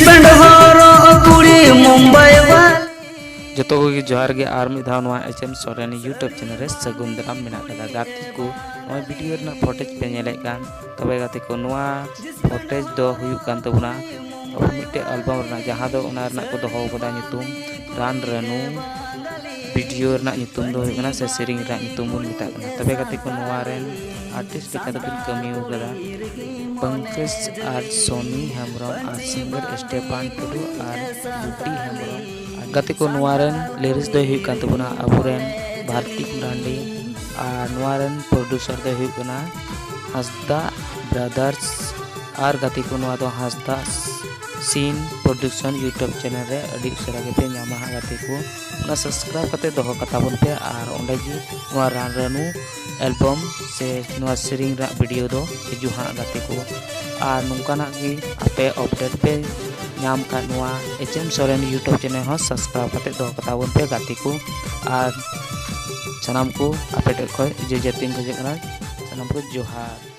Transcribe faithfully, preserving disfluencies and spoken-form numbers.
ᱯᱮᱱᱰ ᱦᱚᱨᱚᱜ ᱠᱩᱲᱤ ᱢᱩᱢᱵᱟᱭ ᱵᱟᱞᱤ᱾ ᱡᱚᱛᱚ ᱠᱚᱜᱮ ᱡᱚᱦᱟᱨ ᱜᱮ᱾ ᱟᱨ ᱢᱤᱫ ᱫᱷᱟᱣ ᱱᱚᱣᱟ H M Soren YouTube channel ᱨᱮ ᱥᱟᱹᱜᱩᱱ ᱫᱟᱨᱟᱢ ᱢᱮᱱᱟᱜ ᱠᱟᱫᱟ᱾ ᱜᱟᱛᱮ ᱠᱚ, ᱱᱚᱜᱼᱚᱭ ᱵᱷᱤᱰᱤᱭᱳ ᱨᱮᱱᱟᱜ ᱯᱷᱚᱴᱮᱡᱽ ᱯᱮ ᱧᱮᱞᱮᱫ ᱠᱟᱱ, ᱛᱚᱵᱮ ᱜᱟᱛᱮ ᱠᱚ, ᱱᱚᱣᱟ ᱯᱷᱚᱴᱮᱡᱽ ᱫᱚ ᱦᱩᱭᱩᱜ ᱠᱟᱱ ᱛᱟᱵᱚᱱᱟ ᱟᱵᱚ ᱢᱤᱫᱴᱮᱡ ᱮᱞᱵᱟᱢ ᱨᱮᱱᱟᱜ, ᱡᱟᱦᱟᱸ ᱫᱚ ᱚᱱᱟ ᱨᱮᱱᱟᱜ ᱠᱚ ᱫᱚᱦᱚ ᱠᱟᱫᱟ ᱧᱩᱛᱩᱢ ᱨᱟᱱ ᱨᱟᱹᱱᱩ᱾ ᱵᱷᱤᱰᱤᱭᱳ ᱨᱮᱱᱟᱜ ᱧᱩᱛᱩᱢ ᱫᱚ ᱦᱩᱭᱩᱜ ᱠᱟᱱᱟ, ᱥᱮ ᱥᱮᱨᱮᱧ ᱨᱮᱱᱟᱜ ᱧᱩᱛᱩᱢ ᱵᱚᱱ ᱢᱮᱛᱟᱜ ᱠᱟᱱᱟ᱾ ᱛᱚᱵᱮ ᱜᱟᱛᱮ ᱠᱚ, ᱱᱚᱣᱟ ᱨᱮᱱ ᱟᱨᱴᱤᱥᱴ ᱞᱮᱠᱟ ᱛᱮᱵᱚᱱ ᱠᱟᱹᱢᱤ ᱟᱠᱟᱫᱟ ᱯᱚᱝᱠᱚᱡᱽ ᱟᱨ ᱥᱚᱱᱤ ᱦᱮᱢᱵᱨᱚᱢ ᱟᱨ ᱥᱤᱝᱜᱟᱨ ᱥᱴᱮᱯᱷᱟᱱ ᱴᱩᱰᱩ ᱟᱨ ᱜᱩᱰᱤ ᱦᱮᱢᱵᱨᱚᱢ᱾ ᱟᱨ ᱜᱟᱛᱮ ᱠᱚ, ᱱᱚᱣᱟ ᱨᱮᱱ ᱞᱤᱨᱤᱠᱥ ᱫᱚᱭ ᱦᱩᱭᱩᱜ ᱠᱟᱱ ᱛᱟᱵᱚᱱᱟ ᱟᱵᱚᱨᱮᱱ ᱵᱷᱟᱨᱛᱤᱠ ᱢᱟᱨᱟᱱᱰᱤ, ᱟᱨ ᱱᱚᱣᱟ ᱨᱮᱱ ᱯᱨᱚᱰᱩᱥᱟᱨ ᱫᱚᱭ ᱦᱩᱭᱩᱜ ᱠᱟᱱᱟ ᱦᱟᱸᱥᱫᱟ ᱵᱨᱟᱫᱟᱨᱥ᱾ ᱟᱨ ᱜᱟᱛᱮ ᱠᱚ, ᱱᱚᱣᱟ ᱫᱚ ᱦᱟᱸᱥᱫᱟ ᱥᱤᱱ ᱯᱨᱚᱰᱩᱠᱥᱚᱱ YouTube ᱪᱮᱱᱮᱞ ᱨᱮ ᱟᱹᱰᱤ ᱩᱥᱟᱹᱨᱟ ᱜᱮᱯᱮ ᱧᱟᱢᱟ ᱦᱟᱸᱜ ᱜᱟᱛᱮ ᱠᱚ᱾ ᱚᱱᱟ ᱥᱟᱵᱥᱠᱨᱟᱭᱤᱵ ᱠᱟᱛᱮ ᱫᱚᱦᱚ ᱠᱟᱛᱟ ᱵᱚᱱ ᱯᱮ, ᱟᱨ ᱚᱸᱰᱮ ᱜᱮ ᱱᱚᱣᱟ ᱨᱟᱱ ᱨᱟᱹᱱᱩ ᱮᱞᱵᱟᱢ ᱥᱮ ᱱᱚᱣᱟ ᱥᱮᱨᱮᱧ ᱨᱮᱱᱟᱜ ᱵᱷᱤᱰᱤᱭᱳ ᱫᱚ ᱦᱤᱡᱩᱜ ᱦᱟᱸᱜ ᱜᱟᱛᱮ ᱠᱚ᱾ ᱟᱨ ᱱᱚᱝᱠᱟᱱᱟᱜ ᱜᱮ ᱟᱯᱮ ᱟᱯᱰᱮᱴ ᱯᱮ ᱧᱟᱢ ᱠᱷᱟᱱ, ᱱᱚᱣᱟ H M Soren YouTube channel ᱦᱚᱸ ᱥᱟᱵᱥᱠᱨᱟᱭᱤᱵ ᱠᱟᱛᱮ ᱫᱚᱦᱚ ᱠᱟᱛᱟ ᱵᱚᱱ ᱯᱮ ᱜᱟᱛᱮ ᱠᱚ᱾ ᱟᱨ ᱥᱟᱱᱟᱢ ᱠᱚ ᱟᱯᱮ ᱴᱷᱮᱱ ᱠᱷᱚᱱ ᱡᱮ ᱡᱟᱹᱛᱤᱧ ᱠᱷᱚᱡᱚᱜ ᱠᱟᱱᱟ, ᱥᱟᱱᱟᱢ ᱠᱚ ᱡᱚᱦᱟᱨ᱾